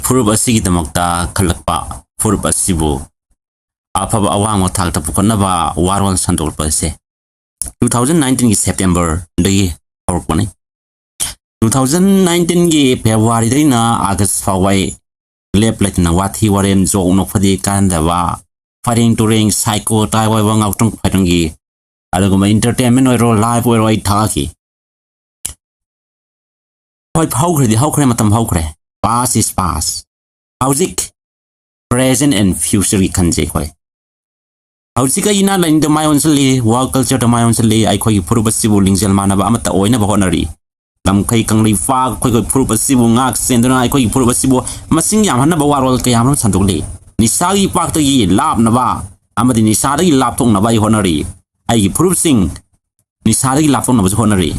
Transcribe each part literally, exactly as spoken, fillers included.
ꯐꯨꯔꯨꯞ ꯑꯁꯤꯒꯤꯗꯃꯛꯇ ꯈꯜꯂꯛꯄ, ꯐꯨꯔꯨꯞ ꯑꯁꯤꯕꯨ ꯑꯐꯕ ꯑꯋꯥꯡꯕ ꯊꯥꯛꯇ ꯄꯨꯈꯠꯅꯕ ꯋꯥꯔꯣꯜ ꯁꯟꯗꯣꯛꯂꯛꯄ ꯑꯁꯦ two thousand nineteenꯒꯤ Septemberꯗꯒꯤ ꯍꯧꯔꯛꯄꯅꯤ꯫ Two thousand nineteenꯒꯤ Februaryꯗꯩꯅ August ꯐꯥꯎꯕ ꯑꯩ ꯂꯦꯞ ꯂꯩꯇꯅ ꯋꯥꯊꯤ ꯋꯥꯔꯦꯝ, ꯖꯣꯛ ꯅꯣꯛꯐꯗꯦ ꯀꯥꯟꯅꯗꯕ, ꯐꯥꯏꯔꯦꯡ ꯇꯨꯔꯦꯡ, ꯁꯥꯏꯀꯣ ꯇꯥꯏ ꯑꯣꯏꯕ ꯉꯥꯎꯇ꯭ꯔꯪ ꯐꯥꯏꯔꯪꯒꯤ, ꯑꯗꯨꯒꯨꯝꯕ entertainment ꯑꯣꯏꯔꯣ, live ꯑꯣꯏꯔꯣ, ꯑꯩ ꯊꯥꯛꯈꯤ꯫ ꯍꯣꯏ, ꯍꯧꯈ꯭ꯔꯗꯤ ꯍꯧꯈ꯭ꯔꯦ, ꯃꯇꯝ ꯍꯧꯈ꯭ꯔꯦ, past is past꯫ ꯍꯧꯖꯤꯛ present and futureꯒꯤ ꯈꯟꯖꯩ ꯑꯩꯈꯣꯏ꯫ ꯍꯧꯖꯤꯛ ꯑꯩ ꯏꯅꯥꯠ ꯂꯥꯏꯅꯤꯡꯗ ꯃꯥꯏ ꯑꯣꯟꯁꯤꯜꯂꯤ, work cultureꯗ ꯃꯥꯏ ꯑꯣꯟꯁꯤꯜꯂꯤ, ꯑꯩꯈꯣꯏꯒꯤ ꯐꯨꯔꯨꯞ ꯑꯁꯤꯕꯨ ꯂꯤꯡꯖꯦꯜ ꯃꯥꯟꯅꯕ ꯑꯃꯠꯇ ꯑꯣꯏꯅꯕ ꯍꯣꯠꯅꯔꯤ꯫ ꯂꯝꯈꯩ ꯀꯪꯂꯩꯄꯥꯛ ꯑꯩꯈꯣꯏꯒꯤ ꯐꯨꯔꯨꯞ ꯑꯁꯤꯕꯨ ꯉꯥꯛ ꯁꯦꯟꯗꯨꯅ ꯑꯩꯈꯣꯏꯒꯤ ꯐꯨꯔꯨꯞ ꯑꯁꯤꯕꯨ ꯃꯁꯤꯡ ꯌꯥꯝꯍꯟꯅꯕ ꯋꯥꯔꯣꯜ ꯀꯌꯥ ꯑꯃꯔꯣꯝ ꯁꯟꯗꯣꯛꯂꯤ꯫ ꯅꯤꯁꯥꯒꯤ ꯏꯄꯥꯛꯇꯒꯤ ꯂꯥꯞꯅꯕ ꯑꯃꯗꯤ ꯅꯤꯁꯥꯗꯒꯤ ꯂꯥꯞꯊꯣꯛꯅꯕ ꯑꯩ ꯍꯣꯠꯅꯔꯤ꯫ ꯑꯩꯒꯤ ꯐꯨꯔꯨꯞꯁꯤꯡ ꯅꯤꯁꯥꯗꯒꯤ ꯂꯥꯞꯊꯣꯛꯅꯕꯁꯨ ꯍꯣꯠꯅꯔꯤ꯫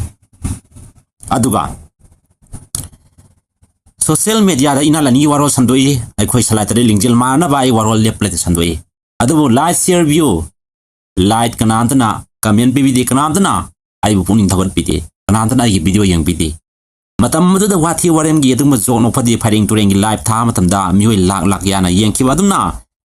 ꯑꯗꯨꯒ social mediaꯗ ꯏꯅꯥꯠ ꯂꯥꯏꯅꯤꯡꯒꯤ ꯋꯥꯔꯣꯜ ꯁꯟꯗꯣꯛꯏ, ꯑꯩꯈꯣꯏ ꯁꯂꯥꯏꯇꯔꯤ ꯂꯤꯡꯖꯦꯜ ꯃꯥꯟꯅꯅꯕ ꯑꯩ ꯋꯥꯔꯣꯜ ꯂꯦꯞꯄ ꯂꯩꯇ ꯁꯟꯗꯣꯛꯏ꯫ ꯑꯗꯨꯕꯨ like, share, view, like ꯀꯅꯥꯝꯇꯅ comment ꯄꯤꯕꯤꯗꯦ, ꯀꯅꯥꯝꯇꯅ ꯑꯩꯕꯨ ꯄꯨꯛꯅꯤꯡ ꯊꯧꯒꯠꯄꯤꯗꯦ, ꯀꯅꯥꯝꯇꯅ ꯑꯩꯒꯤ video ꯌꯦꯡꯕꯤꯗꯦ꯫ ꯃꯇꯝ ꯑꯗꯨꯗ ꯋꯥꯊꯤ ꯋꯥꯔꯦꯝꯒꯤ ꯑꯗꯨꯒꯨꯝꯕ ꯖꯣꯛ ꯅꯣꯛꯐꯗꯦ ꯐꯥꯏꯔꯦꯡ ꯇꯨꯔꯦꯡꯒꯤ live ꯊꯥꯕ ꯃꯇꯝꯗ ꯃꯤꯑꯣꯏ ꯂꯥꯛ ꯂꯥꯛ ꯌꯥꯅ ꯌꯦꯡꯈꯤꯕ ꯑꯗꯨꯝꯅ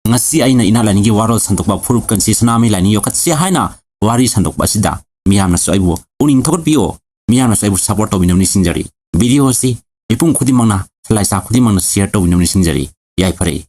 ꯉꯁꯤ ꯑꯩꯅ ꯏꯅꯥꯠ ꯂꯥꯏꯅꯤꯡꯒꯤ ꯋꯥꯔꯣꯜ ꯁꯟꯗꯣꯛꯄ, ꯐꯨꯔꯨꯞ ꯀꯟꯁꯤ, ꯁꯅꯥꯃꯍꯤ ꯂꯥꯏꯅꯤꯡ ꯌꯣꯛꯈꯠꯁꯤ ꯍꯥꯏꯅ ꯋꯥꯔꯤ ꯁꯟꯗꯣꯛꯄ ꯑꯁꯤꯗ ꯃꯤꯌꯥꯝꯅꯁꯨ ꯑꯩꯕꯨ ꯄꯨꯛꯅꯤꯡ ꯊꯧꯒꯠꯄꯤꯌꯨ, ꯃꯤꯌꯥꯝꯅꯁꯨ ꯑꯩꯕꯨ support ꯇꯧꯕꯤꯅꯕ ꯅꯤꯡꯁꯤꯡꯖꯔꯤ꯫ Video ꯑꯁꯤ ꯃꯤꯄꯨꯝ ꯈꯨꯗꯤꯡꯃꯛꯅ, ꯁꯂꯥꯏꯆꯥ ꯈꯨꯗꯤꯡꯃꯛꯅ share ꯇꯧꯕꯤꯅꯕ ꯅꯤꯡꯁꯤꯡꯖꯔꯤ꯫ ꯌꯥꯏꯐꯔꯦ꯫